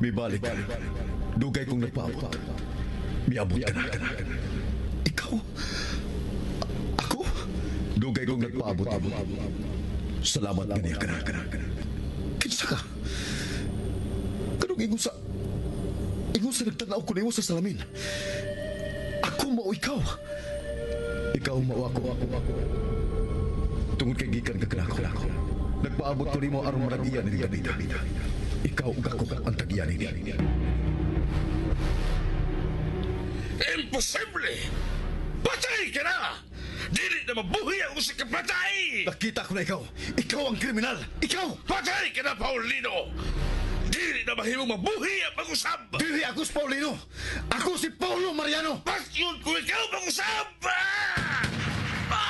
Mibalik ka. Dugay kong nagpaabot. Miabot ka na. Ikaw? Ako? Dugay kong nagpaabot. Salamat nga niya ka na. Kinsa ka? Kanong ingon sa... Ingon sa nagtanaw ko nimo sa salamin. Ako mao ikaw. Ikaw mao ako. Tungod kay gikan ka kanako. Nagpaabot ko nimo aron maragiyan ni Davida. Ikaw ug ako ang tagiyan nini. Imposible! Patay ka na! Dili na mabuhi ang usa ka patay! Nakita ko na ikaw. Ikaw ang kriminal. Ikaw! Patay ka na, Paulino! Dili na mahimong mabuhi ang pag-usab! Dili ako si Paulino! Ako si Paulo Mariano! Pasyon ko ikaw pag-usab! Ah! Ah!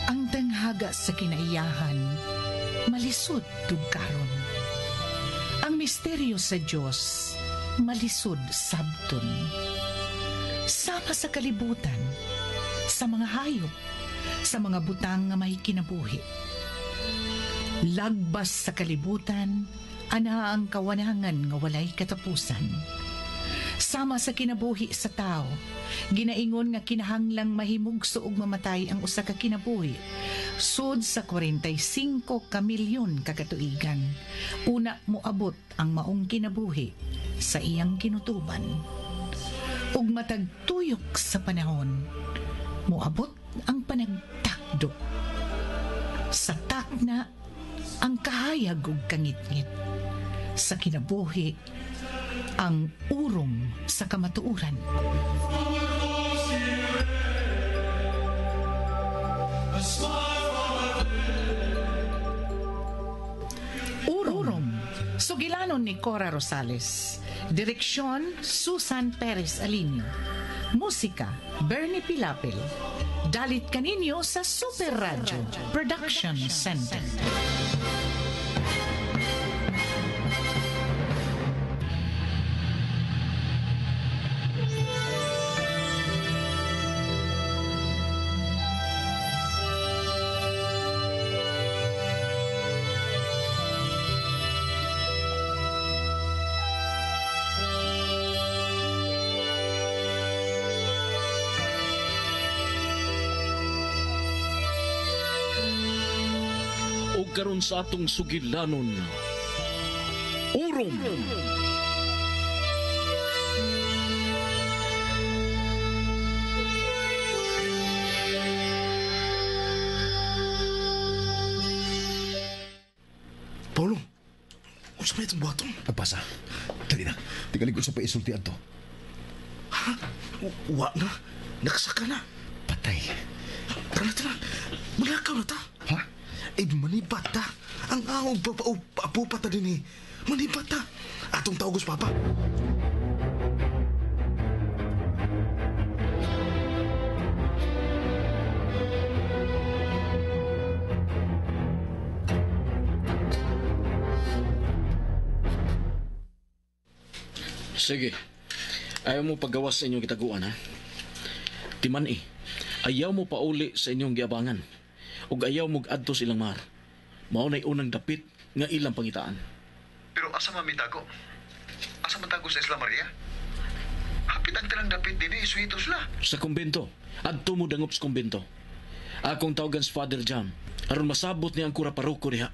Ang tanghaga sa kinaiyahan, malisod tugkaron. Ang misteryo sa Dios, malisod sabton. Sama sa kalibutan, sa mga hayop, sa mga butang nga may kinabuhi. Lagbas sa kalibutan, ana ang kawanangan nga walay katapusan. Sama sa kinabuhi sa tao, ginaingon nga kinahanglang mahimugso og mamatay ang usa ka kinabuhi. Sud sa 45 ka milyon ka katuigan, una moabot ang maong kinabuhi sa iyang kinutuban. Ug matag tuyok sa panahon, moabot ang panagtakdo. Sa takna, ang kahayag ug kangitngit. Sa kinabuhi, ang urong sa kamatuoran. Urong. Sugilanon ni Cora Rosales. Direksyon, Susan Perez Alinio. Musika, Bernie Pilapil. Dalit kaninyo sa Super Radio Production Center. O karon sa atong sugilanon, Urom. Paulo, unsa man itong buhaton? Pagpasa. Dali na. Tingalig ko sa paisultian to. Ha? Wa na. Nakasaka na. Patay. Tara, tara. Malakaw na ta. Ha? Eh, manibat ta. Ang ahong papa ta din eh. Manibat ta. Atong tawagos, Papa. Sige. Ayaw mo paggawas sa inyong gitaguan, ha? Timan eh. Ayaw mo pauli sa inyong giabangan. Ug ayaw mo adto sa ilang mar. Mao na'y unang dapit nga ilang pangitaan. Pero asa man mitago? Asa man tago sa Isla Maria? Hapit ang tilang dapit din eh, suitos la. Sa kumbento. Adto mo dangop sa kumbento. Akong tawagan sa Father Jam. Aron masabot niya ang kura paroko diha.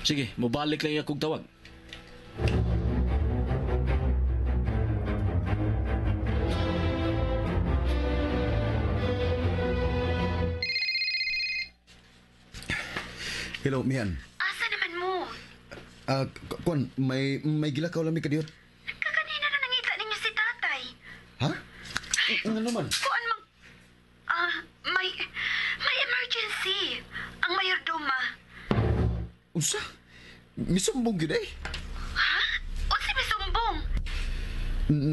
Sige, mobalik lang akong tawag. Hello, Mian. Asa naman mo? Kuan, may gilakaw lang mi kadiyot. Kakanina na nangita ninyo si tatay. Ha? Ano naman? Kuan mang... May emergency. Ang mayordoma. Unsa? Misumbong gyud eh. Ha? Unsa misumbong?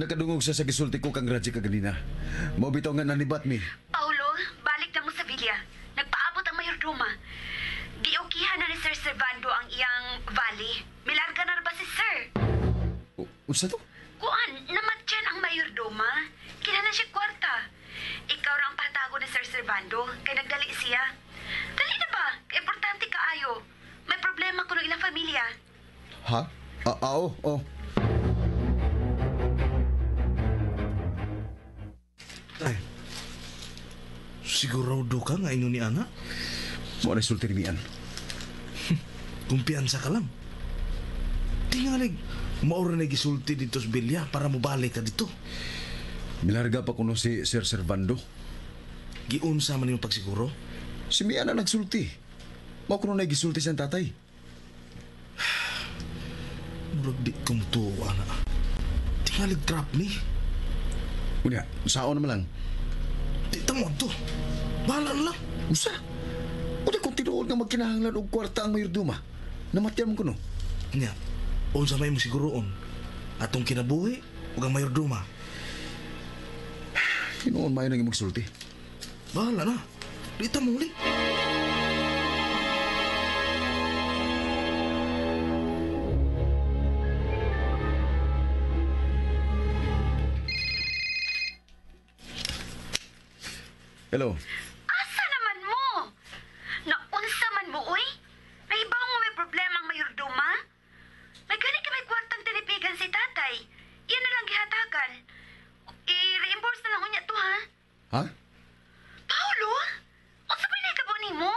Nakadungog siya sa gisulti ko kang Raji kaganina. Mao bitaw nga nanibat mi. Paulo, balik na mo sa villa. Nagpaabot ang mayordoma. Giukihan na ni Sir Servando ang iyang valley. Milarga na ba si Sir? Unsa to? Kuan, namatyan ang mayordoma. Servando kay nagdali siya. Dali na ba? Kay importante kaayo. May problema kuno ilang pamilya. Ha? Oo, oh. Ay. Sigurado ka nga ingon ni Ana? Mo na sulti ni Mian. Kumpiyansa ka lang. Tingalig, maura na gisulti dito sa Bilya para mobalik ka dito. Milarga pa kuno si Sir Servando. Giunsa man yung pagsiguro? Si Mian na nagsulti. Mao kuno na gisulti siyang tatay. Murag di ko mutuo, Ana. Tingalig trap ni. Unya, saon naman lang. Di tamo to. Bahala na lang. Usa. Unya kung tinuod nga magkinahanglan og kwarta ang mayorduma. Namatyan mo kuno. Nya, unsa may mo siguroon? Atong kinabuhi ug ang mayorduma. Hinuon maayo nang imong sulti. Bahala na. Di ta muli. Hello. Asa naman mo? Naunsa man mo, uy? Nahibaw mo may problema ang mayordoma? May gani ka may kwartang tinipigan si tatay. Iyan na lang gihatagan. I-reimburse na lang unya to, ha? Ha? Paulo? Unsa ba nahitabo nimo?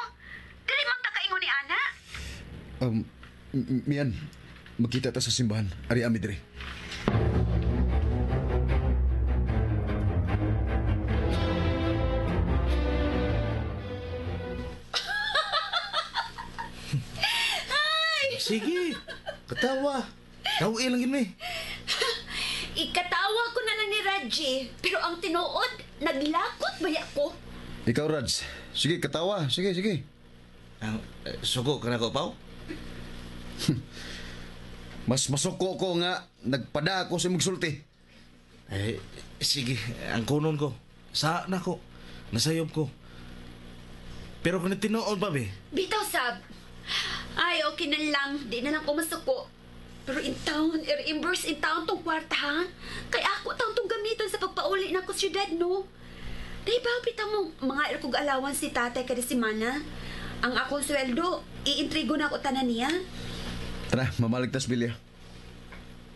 Dili man ta kaingon ni Ana? Mian, magkita ta sa simbahan. Ari ami dire. Sige, katawa. Tawi lang yun eh. Ikatawa ko na lang ni Raji, pero ang tinuod, naglakot ba ko? Ikaw, Raj. Sige, katawa. Sige, sige. Ang suko ka na ko, Pao? Mas masuko ko nga nagpada ako sa imong sulti. Eh, sige, ang kunon ko. Sa na ko. Nasayob ko. Pero kung tinuod ba, be? Bitaw, sab. Ay, okay na lang. Di na lang ko masuko. Pero in town, i-reimburse in town tong kwarta, ha? Kay ako taon tong gamiton sa pagpauli na ko syudad, no? Di ba, bitaw mo, mga irkog allowance si tatay kada semana? Ang akong sweldo, iintrigo na ako tanan niya. Tara, mamaligtas, Bilya.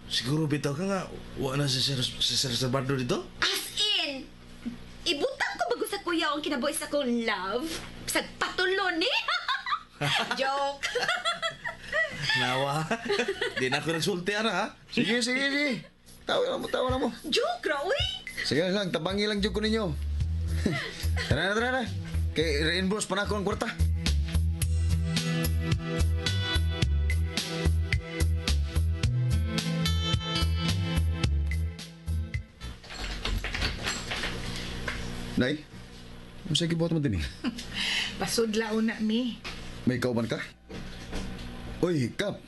Siguro bitaw ka nga, wa na si Sir Servando dito? As in, ibutang ko bago sa kuya ang kinabuhi sa akong love. Bisag patulon, eh. Joke. Nawa. Di na ako nagsulti, ara, ha? Sige, sige, sige. Tawa na mo, tawa na mo. Joke, ra, uy. Sige lang, tabangi lang jud ko ninyo. Tara na, tara na. Kay reimburse pa na ako ang kwarta. Nay, unsa gibuhat mo dinhi? Pasudla una mi. May kauban ka? Uy, Kap.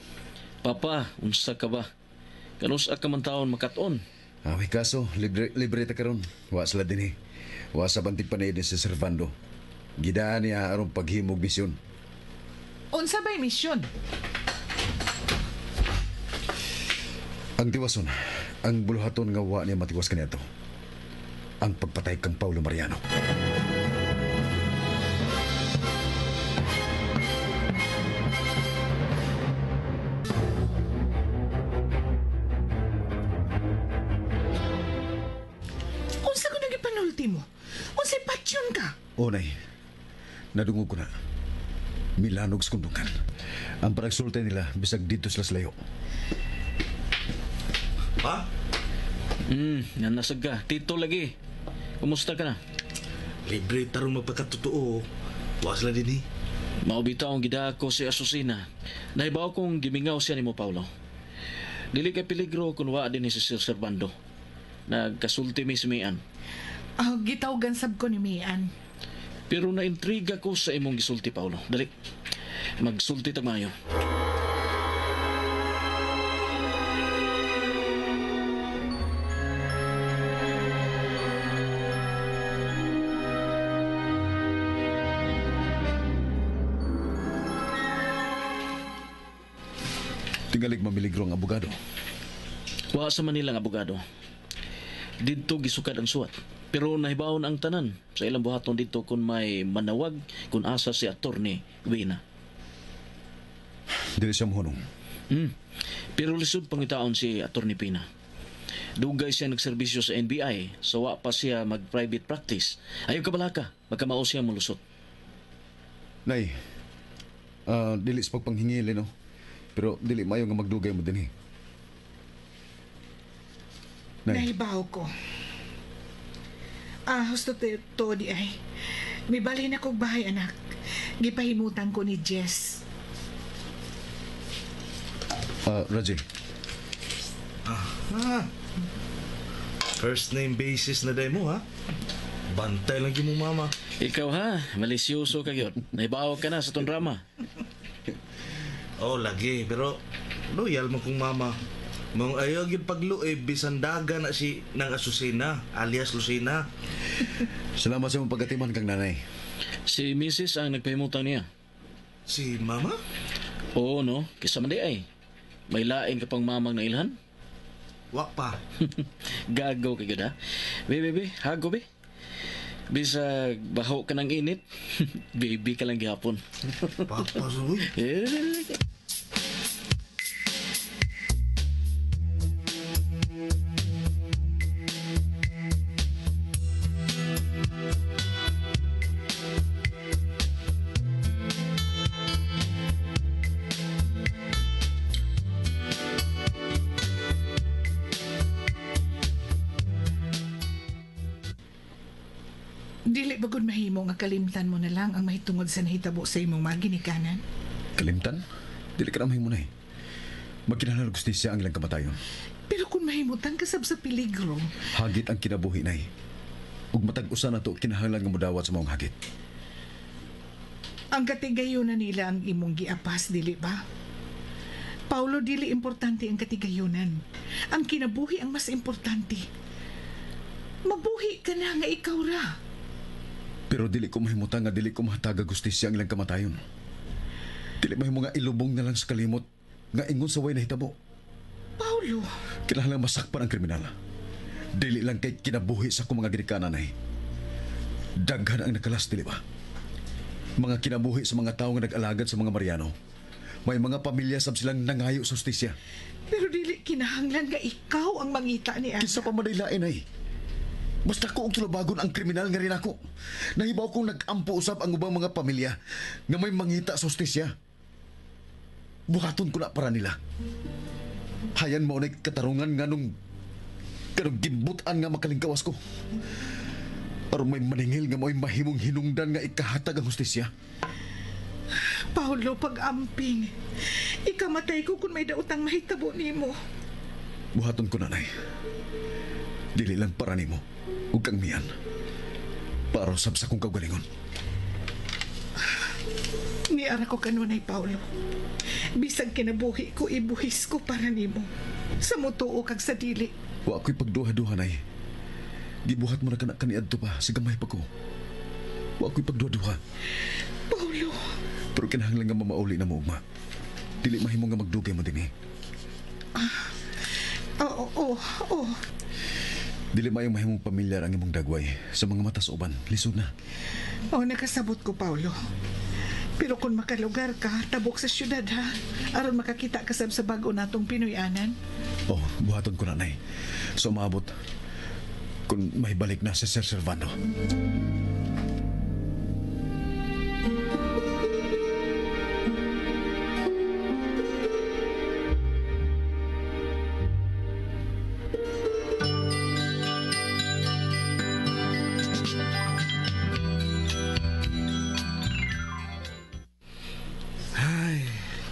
Papa, unsa ka ba? Kanus-a ka man taon makat-on? May kaso, libre, libre ta karon. Wa sila dinhi. Wa sa bantig panayod ni si Servando. Gidaan niya aron paghimog misyon. Unsa ba'y misyon? Ang tiwason, ang buluhaton nga wa niya matiwas kaniadto. Ang pagpatay kang Paulo Mariano. Unsa ko nagipanulti mo? Unsay patyon ka? O, nay. Nadungog ko na. Milanog sa kundungan. Ang paragsulti nila, bisag dito sila sa layo. Ha? Yan nasag ka. Tito lagi. Kumusta ka na? Libre tarong magpagkatotoo. Wa sila din eh. Maubitaw ang gidako si Asusina. Nahibaw kong gimingaw siya nimo, Paulo. Dili kay peligro kung wa din ni si Sir Servando. Nagkasulti mi si Mian. Ah, gitawgan sab ko ni Mian. Pero naintriga ko sa imong gisulti, Paulo. Dali. Magsulti ta maayo. Tingalig mamiligro ang abogado. Wa sa Manila ang abogado. Didto gisukad ang suwat. Pero nahibaon ang tanan sa ilang buhaton dito kung may manawag kung asa si Attorney Wina. Dili siya mohunong. Pero lisod pangitaon si Attorney Pina. Dugay siya nagserbisyo sa NBI, so wa pa siya mag-private practice. Ayaw kabalaka, baka mao siya mulusot. Nay, dili sa pagpanghingili, no? Pero dili mayo nga magdugay mo din eh. Nay, Nahibaw ko. Husto to di ay. May balhin akong bahay, anak. Gipahimutan ko ni Jess. Raji. First name basis na day mo, ha? Bantay lang mo, mama. Ikaw ha, malisyoso ka yun. Nahibaw ka na sa tong drama. Oh, lagi. Pero loyal mo kong mama. Mong ayaw gyud pagluib, bisan daga na si nang Asusena, alias Lucena. Salamat sa imong pagkatiman kang nanay. Si Mrs. ang nagpahimutan niya. Si mama? Oo, no? Kisa man di ay. May lain ka pang mamang na ilhan? Wa pa. Gago ka gyud ha. Be, be, hago be. Bisag baho ka ng init, baby ka lang gihapon. Papa, uy. Eh, Dili ba gud mahimo nga kalimtan mo na lang ang mahitungod sa nahitabo sa imong mga ginikanan? Kalimtan? Dili ka na mahimo na eh. Magkinahanglan og gustisya ang ilang kamatayon. Pero kung mahimutan ka sab sa peligro, Hagit ang kinabuhi, nay. Ug matag usa na to kinahanglan nga modawat sa maong hagit. Ang katigayunan nila ang imong giapas, dili ba? Paulo, dili importante ang katigayunan. Ang kinabuhi ang mas importante. Mabuhi ka na nga ikaw ra. Pero dili ko mahimutan nga dili ko mahatag og gustisya ang ilang kamatayon. Dili mahimo nga ilubong na lang sa kalimot nga ingon sa way nahitabo. Paulo, Kinahanglan masakpan ang kriminal. Dili lang kay kinabuhi sa akong mga ginikanan ay. Daghan ang nakalas, dili ba? Mga kinabuhi sa mga tao nga nag-alagad sa mga Mariano. May mga pamilya sab silang nangayo sa hustisya. Pero dili kinahanglan nga ikaw ang mangita ni Ana. Kinsa pa man lain ay. Basta ko og tulubagon ang kriminal nga rin ako. Nahibaw kong nag-ampo usab ang ubang mga pamilya nga may mangita sa hustisya. Buhaton ko na para nila. Hayan mo na katarungan nga nung kanong gimbutan nga makalingkawas ko. Aron may maningil nga mo'y mahimong hinungdan nga ikahatag ang hustisya. Paulo, pag-amping. Ikamatay ko kung may daotang mahitabo nimo. Buhaton ko, nanay. Dili lang para nimo ug kang miyan. Para usab sa kong kaugalingon. Niara ko kanunay, Paulo. Bisag kinabuhi ko, ibuhis ko para nimo. Sa mutuo kag sa dili. Wa ko'y pagduha-duha, nay. Gibuhat mo na kana kaniadto pa sa gamay pa ko. Wa ko'y pagduha-duha. Paulo, Pero kinahanglan nga mamauli na mo ugma. Dili mahimo nga magdugay mo dinhi. Oo, oo, oo. Dili maayong mahimong pamilyar ang imong dagway sa mga mata sa uban. Lisod na. Oh, nakasabot ko, Paulo. Pero kung makalugar ka, tabok sa syudad, ha? Aron makakita ka sab sa bag-o natong Pinoy-anan. Oh, buhaton ko na, nay. So maabot kung may balik na si Sir Servando. Ay,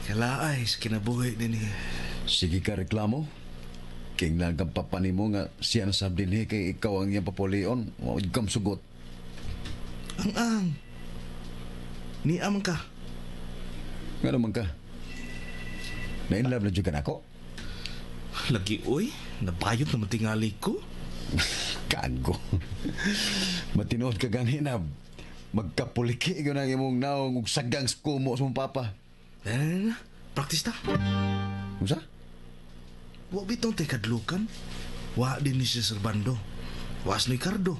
kalaay sa kinabuhi din eh. Sige ka reklamo. King lang kang papanimo nga siya na sab dinhi kay ikaw ang iyang papulion. Wa kam sugot. Ang-ang. Niam ka. Nga naman ka. Na-in love na jud ka nako. Lagi, uy. Nabayot na matingali ko. Kago. Matinuod ka gani na magkapuliki ka na ang imong naong ug sagang kumo sa mong papa. Na, na, na. Practice ta. Unsa? Wa bitong tay kadlukan. Wa din ni si Servando. Was ni Ricardo.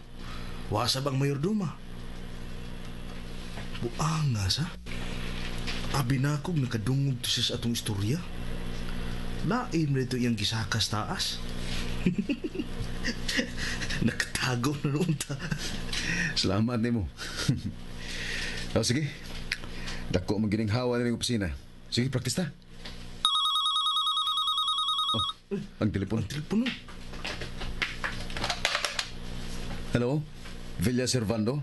Wasab ang mayordoma. Buanga sa. Abi na akong nakadungog to siya sa atong istorya. Lain na ito iyang gisakas taas. Nakatago na noon ta. Salamat nimo. O sige. Dako man gining hawa ning opisina. Sige, practice ta. Oh, ang telepon. Ang telepono. Hello? Villa Servando?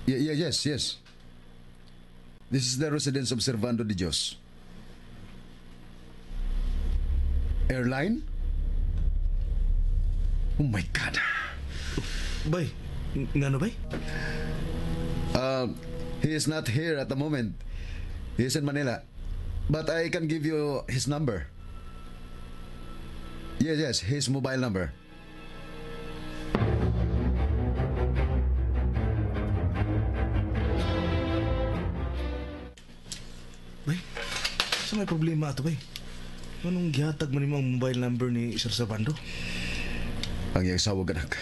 Yeah, yeah, yes, yes. This is the residence of Servando de Dios. Airline? Oh my God. Bay, ngano bay? He is not here at the moment. He is in Manila. But I can give you his number. Yes, yes, his mobile number. Bay, sa may problema ato bay? Anong gihatag man nimo ang mobile number ni Sir Servando? Ang iyang asawa ganak.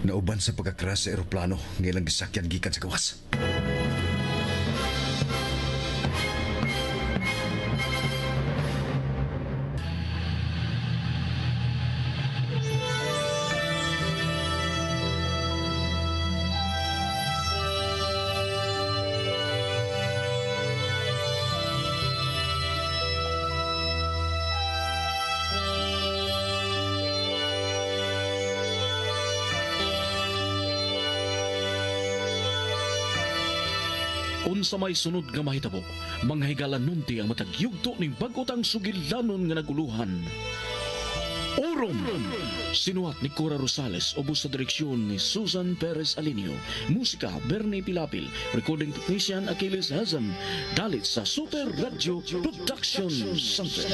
Nauban sa pagkakras sa eroplano ng ilang gisakyan gikan sa gawas. Unsa may sunod nga mahitabo, mga higala nunti ang matag yugto ning bag-otang sugilanon nga naguluhan. Orom! Sinuhat ni Cora Rosales, ubos sa direksyon ni Susan Perez Alinio. Musika, Bernie Pilapil. Recording technician, Achilles Hazem. Dalit sa Super Radio Production Center.